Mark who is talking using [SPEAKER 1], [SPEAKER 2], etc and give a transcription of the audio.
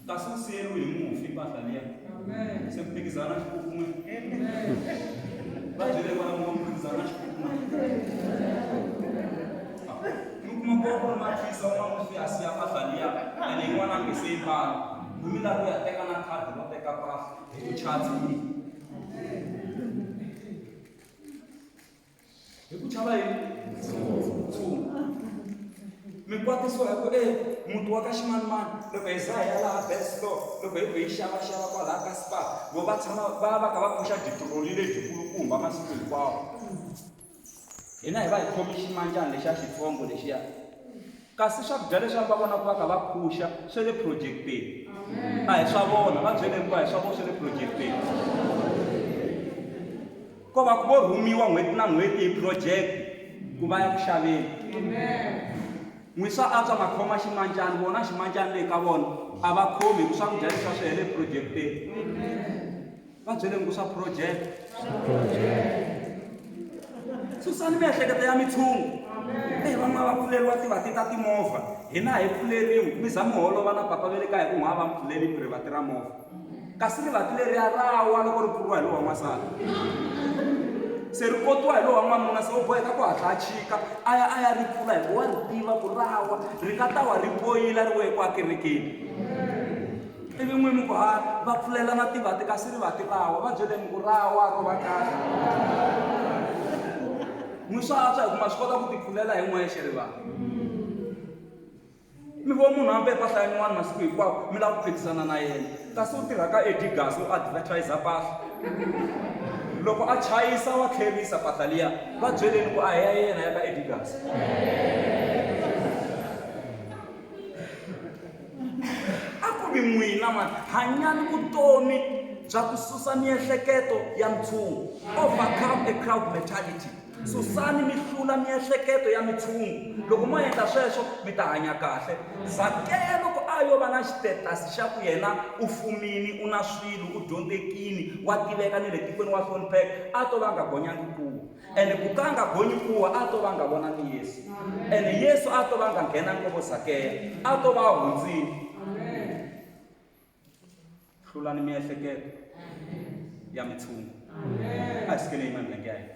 [SPEAKER 1] Kasi u siyeriwe hi mufi mpahla liya. Se ku phikizana xikukun'we. Va byele kwala mu phikizana xikukun'we. Mi kuma ku ku ri maphisa un'wana mufi a siya mpahla liya ene yin'wana a nge se yi mbala. Mi lava ku ya teka na khadi ro teka mpahla hi ku chava yini? Hi ku chava yini? Ntshungu. Mi kwatisiwa hi ku e muti wa ka ximanimani loko hi za hi ya laha Best Store loko hi ku hi xavaxava kwalaha ka Spar vo va tshama va va kha va phuxa ditiroli lebyikulukumba masiku hinkwawo. Hina hi va hi khome ximanjani lexiya xitsongo lexiya kasi swakudya leswi va vonaka va kha va phuxa swa le project-eni a hi swa vona va byeleni ku a hi swa vona swa le project-eni. Ko va ku vo rhumiwa n'hweti na n'hweti hi project ku va ya ku xaveni. N'wi swa antswa ma khoma ximancani vona ximancani leyi ka vona a va khomi hi ku swakudya leswi swa swi hele project-eni. Va byeleni ku swa project. Susani miehleketo ya mitshungu. Eyi van'wana va pfuleriwa tivati ta timovha hina a hi pfuleriwi mi za mi holova na papa va le kaya hi ku n'wa va mi pfuleli rivati ra movha. Kasi rivati leriya ra wa loko ri pfuriwa hi lowa n'wansati. Se ri kotiwa hi lowa n'wanuna se u boheka ku hatla a chika a ya a ya ri pfula hi ku wa ri tiva ku ra wa ri nga ta wa ri poyila ri we kwa kerekeni. Ivi n'wi mi ku ha va pfulelana tivati kasi rivati ra wa va byeleni ku ra wa ro va kahle. N'wi swa antswa hi ku ma swi kota ku ti pfulela hi n'wexe rivati. Mi vo munhu a mbale mpahla ya nyuwani masiku hinkwawo mi lava ku phikizana na yena kasi u tirha ka Edigas u advertise mpahla loko a chayisa wa tlherisa mpahla liya va byeleni ku a hi ya yena ya ka Edigas a ku vi n'wina mani hanyani vutomi bya ku susa miehleketo ya ntshungu overcome a crowd mentality. Susani mi hlula miehleketo ya mitshungu. Loko mo endla sweswo, mi ta hanya kahle. Zakeya loko a yo va na xitetasi xa ku yena u fumini, u na swilo, u dyondzekini, wa tiveka ni le tikweni wa hlonipheka, a to va a nga gonyangi kuwa. Ene ku ka a nga gonyi kuwa, a to va a nga vonangi Yesu. Ene Yesu a to va a nga nghenangi ka vo Zakeya, a to va a hundzile. Hlulani miehleketo ya mitshungu. A hi sukeni hi yima milenge ya hina.